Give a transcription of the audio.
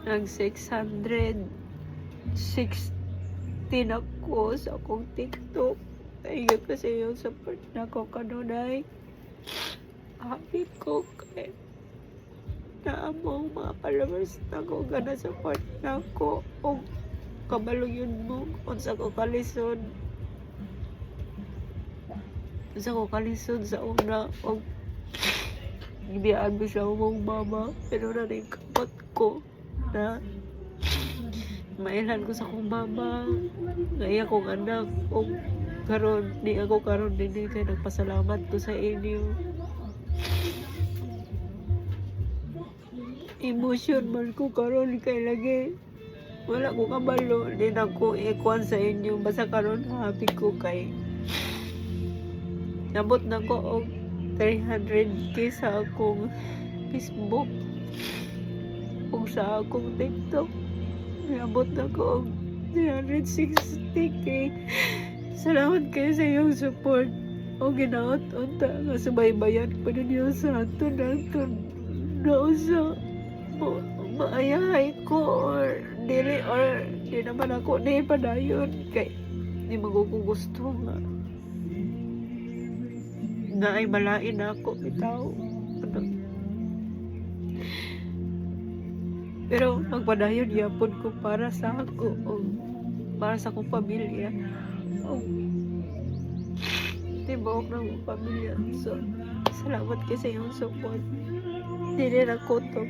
Nag 660 na ko sa akong TikTok. Thank you kasi yung support nako kanunay. Happy ko kay naa mo mga followers nako nga na-support nako og kabalo yun mo unsa ko kalisod sa una og gibiyaan ko siya akong mama, pero naningkamot ko na mailhan ko sa akong mama nga iya kong anak. Og karon di ako karon dinhi kay nagpasalamat ko sa inyo. Emotion man ko karon kay lagi wala ko kabalo di na ko ikuan sa inyo. Basta karon happy ko kay nabot na ko og 300K sa akong Facebook ug sa akong TikTok nabot na ko og 360K. Salamat kayo sa iyong support o ginaot unta nga subaybayan pa ninyo sa ato hangtod nausa mo maayahay ko or dili, or di naman ako ni padayon kay di man ko gusto nga na ay malain na ako bitaw ano. Pero magpadayon yapon ko para sa ako o para sa akong pamilya o tibuok ng akong pamilya. So salamat kay sa iyong support. Dili na ko to.